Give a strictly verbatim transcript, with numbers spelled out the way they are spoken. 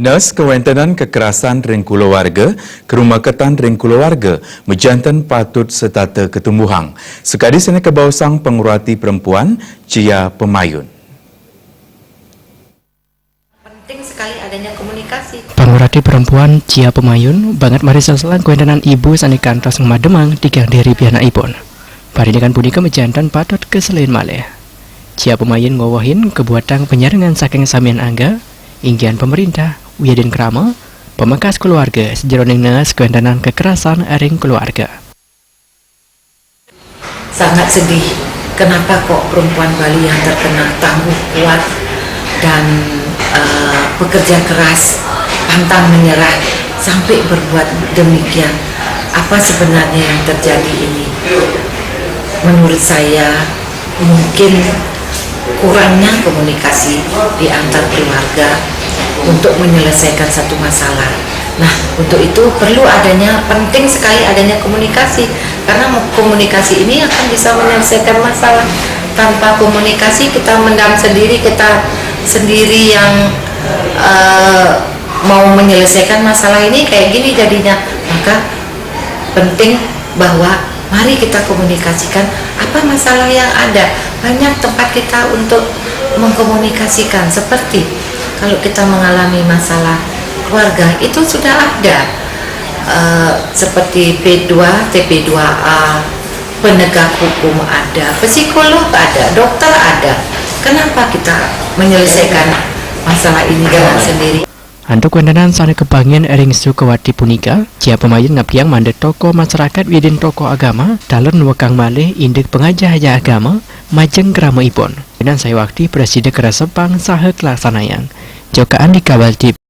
Nurse, kawéntenan kekerasan ring kulawarga, karumeketan ring kulawarga, majanten patut setata katumbuhang. Sakadi sané kabaosang pangurati perempuan, Cia Pemayun. Penting sekali adanya komunikasi. Pangurati perempuan Cia Pemayun banget mari seselang kawéntenan ibu sané kantos ngamademang tigang diri pianakipun. Parindikan punika majanten patut kaselin malih. Cia Pemayun ngwewehin kabuatang panyarengan saking samian angga, inggihan pemerintah, wiadin krama, pamekas kulawarga sajeroning nees kawéntenan kekerasan ring kulawarga. Sangat sedih. Kenapa kok perempuan Bali yang terkenal tangguh, kuat, dan eh, bekerja keras, pantang menyerah sampai berbuat demikian? Apa sebenarnya yang terjadi ini? Menurut saya, mungkin kurangnya komunikasi di antar keluarga untuk menyelesaikan satu masalah. Nah, untuk itu perlu adanya, penting sekali adanya komunikasi, karena komunikasi ini akan bisa menyelesaikan masalah. Tanpa komunikasi, kita mendam sendiri, kita sendiri yang eh, mau menyelesaikan masalah ini kayak gini jadinya. Maka penting bahwa mari kita komunikasikan apa masalah yang ada. Banyak tempat kita untuk mengkomunikasikan, seperti kalau kita mengalami masalah keluarga, itu sudah ada eh, seperti P dua, T P dua A, penegak hukum ada, psikolog ada, dokter ada. Kenapa kita menyelesaikan masalah ini dengan sendiri? Antuk kawéntenan sané kabanggih ring Sukawati punika, Cia Pemayun ngabdiang mangda tokoh masarakat wiadin tokoh agama, taler nuekang malih indik pangajah-ajah agama, majeng kramaipun. Kawéntenan sayuwakti prasida karesepang saha kalaksanayang. Jokaan di Kabel T V.